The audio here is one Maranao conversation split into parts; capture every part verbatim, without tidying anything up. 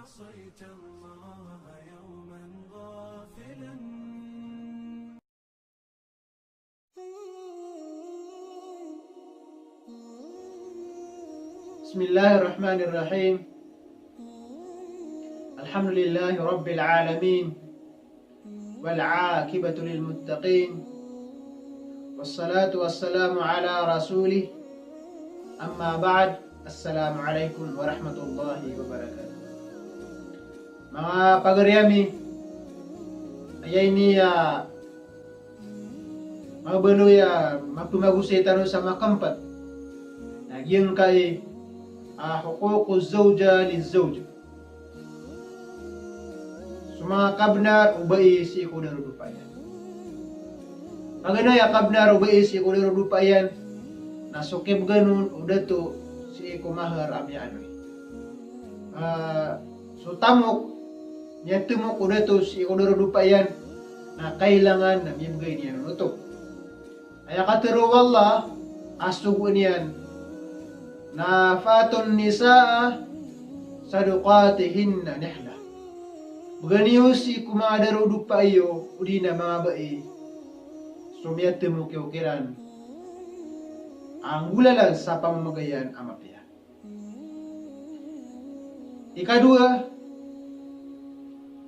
عصيت الله يوما غافلا. بسم الله الرحمن الرحيم. الحمد لله رب العالمين. والعاقبة للمتقين. والصلاة والسلام على رسوله. أما بعد. السلام عليكم ورحمة الله وبركاته. Manga pagari ami, aya ini a mabaloy a mapemagosay tano sa makaapat na giyangkai a huququz zawja liz zawj. So manga kabenar o bai sii ko darodopa iyan. Paganay a kabenar o bai sii ko darodopa iyan, na so kibegan on o dato sii ko mahar a miyaaloy. Ah, so tamok, miyatemok o dato sii ko darodopa iyan, na kailangan na mibegay niyan on oto. Aya katharo o Allah a sogoan iyan na, "Fa'atun nisaa saduqatihinna nihla." Bega niyo sii ko manga darodopa iyo, odi na manga bai, so miyatemok iyo kiran a nggolalan sa pamamagayan a mapiya. Ikadowa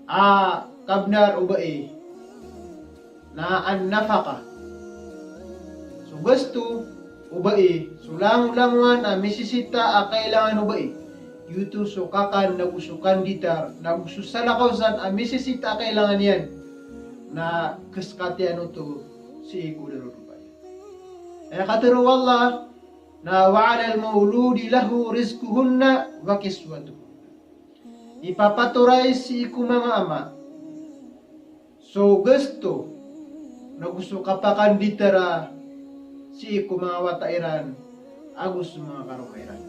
a kabenar o bai na an-nafaqah. So gasto o bai, so langolangowan a misisita a kailangan o bai. Giyoto so kakan, nago so kanditar, nago so salakaw san a misisita a kailangan iyan, na kesekat iyan oto sii ko darodopa iyan. Aya katharo o Allah, na, "Wa 'alal mawludi lahu rizquhunna wa kiswatuhunna." Ipapatoray sii ko manga ama so gasto nago so kapakanditara sii ko manga wata iran ago so manga karoma iran.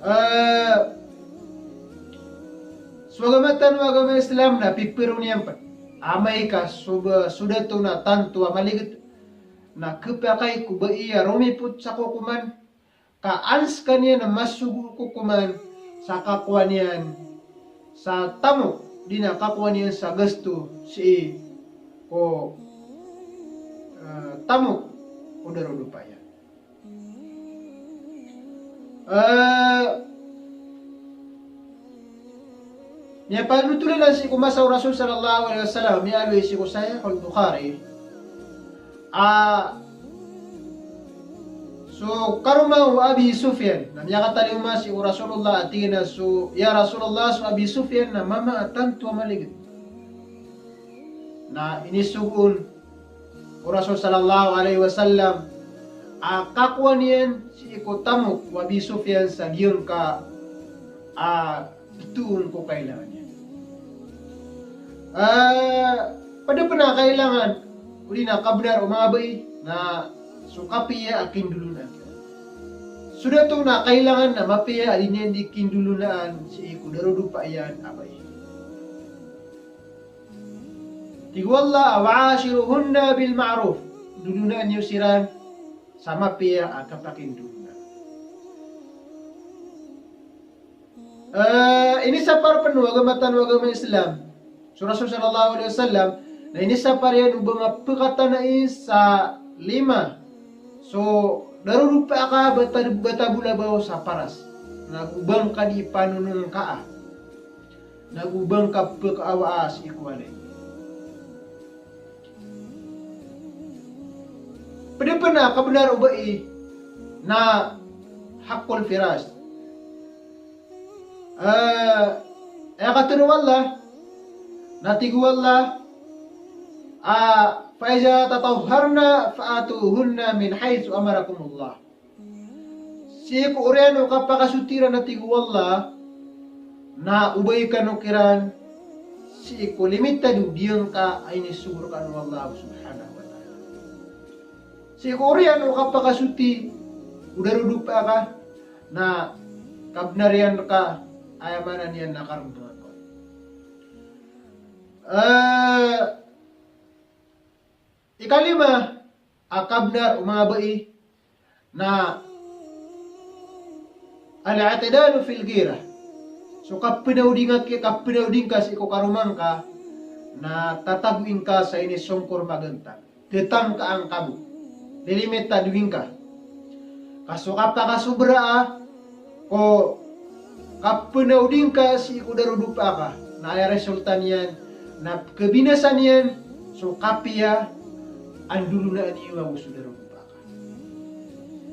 Eh, so agama tano a agama Islam na pipiro niyan pn. Amay ka so ba, so dato na tanto a maliget na kepakay ko bai a romipot sa kokoman, ka an sekaniyan na masogo kokoman sa kakowa niyan sa tamok, di na kakowa niyan sa gasto sii ko, eh, tamok o darodopa iyan. Eh, miyapanothol anan sii ko masa o Rasul sallallahu alaihi wasallam, miyaaloy sii ko Sahih al-Bukhari. Ah, so karoma o Abi Sufyan, na miyakatalingoma sii ko Rasulullah, a tig iyan a so, "Ya Rasulullah, so Abi Sufyan na mama a tanto a maliget." Na inisogo on o Rasul sallallahu alaihi wasallam a kakowa niyan sii ko tamok o Abi Sufyan sa giyangka a betoon ko kailangan iyan. Ah, pd pn a kailangan, odi na kabenar o manga bai, na so kapiya a kindolonaan. So dato na kailangan na mapiya a di niyan di kindolonaan sii ko darodopa iyan a bai. Tig o Allah, "Wa 'ashiruhunna bil ma'ruf." Dolonaan iyo siran sa mapiya a kapakindolonaan. Eh, inisapar pn o agama tano a agama Islam so Rasul sallallahu alaihi wasallam, na inisapar iyan o ba nga pekatanai sa lima so darodopa ka bata, bata bolabaw sa paras. Na o ba nga di panonongkaa. Na o ba nga pekaawaa sii ko walay. Pd pn a kabenar o bai na haqqul firash. Eh, aya katharo o Allah, na tig o Allah, ah, "Fa iza tatahharna fa'tuhunna min haythu amarakumullah." Sii ko oriyan o kapakasoti iran, a tig o Allah, na obayi kano kiran sii ko limitad o giyangka a inisogo rkano o Allah subhanahu wa ta'ala. Sii ko oriyan o kapakasoti o darodopa ka, na kabenar iyan rka, aya maana niyan na karondongan ko. Eh, ikalima a kabenar o manga bai na Al-i'tidalu fil ghirah. So kapnaodi ngka, kapnaodi ngka sii ko karoma ngka, na tatagoin ka sa inisongkor magantang. Tetang ka angkabo. Lilimited wingka. Ka so kapakasobra a ko kapnaodi ngka sii ko darodopa ka, na aya resulta niyan, na kabinasa niyan so kapiya a ndolonaan iyo ago so darodopa ka.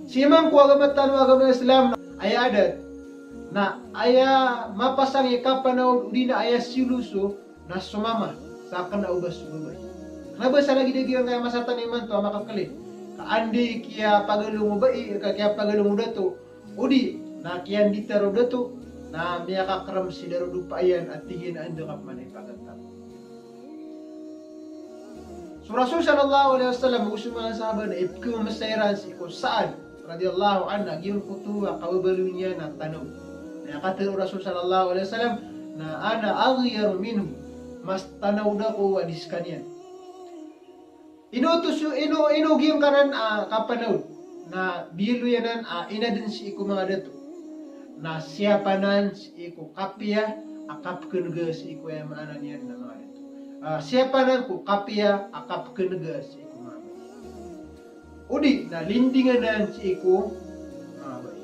Sii man ko agama tano a agama Islam, aya adat, na aya mapasang i kapanaod odi na aya siloso, na so mama sa kena o ba so babay. Kena ba sa lagid a giyangkaya masa tano imanto a makakeli. Ka anda i kiyapagalong o bai, ka kiyapagalong o dato, odi na kiyanditar o dato, na miyakakerem si darodopa iyan a tig iyan a anda ka pman ipagantang. So Rasul sallallahu alaihi wasallam, ago so manga sahaba na ipkemamesa iran sii ko Sa'ad radhiyallahu anhu, giyangkoto a kababaloy niyan na tanaod. Na aya katharo o Rasul sallallahu alaihi wasallam na, "Ana aghyaru minhu," mas tanaod ako a di sekaniyan. Ino oto so, ino, ino giyangkanan a kapanaod na biyaloy anan a ina den sii ko manga dato. Na siyapa nan sii ko kapiya a kapekenega sii ko, aya maana niyan na manga dato. Ah, siyapa nan ko kapiya a kapekenega sii ko manga dato. Odi na lindingan nan sii ko manga bai.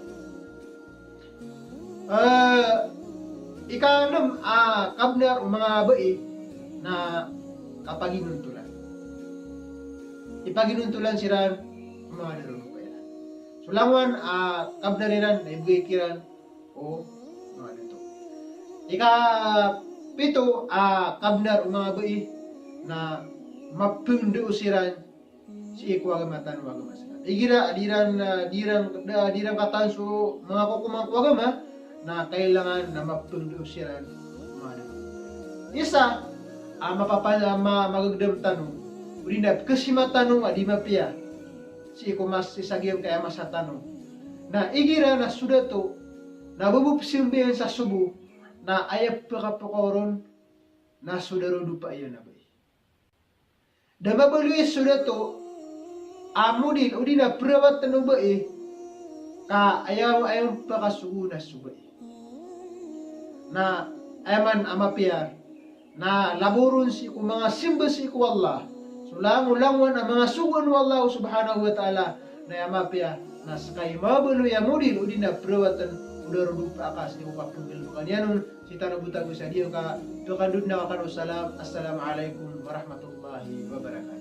Eh, ikanem a kabenar o manga bai na kapaginontolan. Ipaginontolan siran o manga darodopa iran. So langowan a kabenar iran na ibegay kiran o manga dato. Ikapito a kabenar o manga bai na mapengdao siran sii ko agama tano a agama Islam. Igira a di iran, ah, di iran, da, di iran katawan so manga kokoman ko agama, na kailangan na mapengdao siran. Isa a mapapa-, ma-, magegedam tano, odi na pekesima tano a di mapiya sii ko mas-, isa giyangkaya masa tano. Na igira na so dato na bo bo pesambayang sa sobo, na aya pekapekaw ron na so darodopa iyan a bai. Da mabaloy so dato a model odi na perawatan o bai, ka aya, aya pakasogoon a so bai. Na aya man a mapiya na laboron sii ko manga simba sii ko Allah. So langolangowan a manga sogoan o Allah subhanahu wa ta'ala, na aya mapiya na seka i mabaloy a model odi na perawatan o darodopa ka sii ko kapenggalebeka niyan on. Sii tano bo tago sa giyangka, pekandod na kakano salam. Assalamu alaikum warahmatullahi wabarakatuh.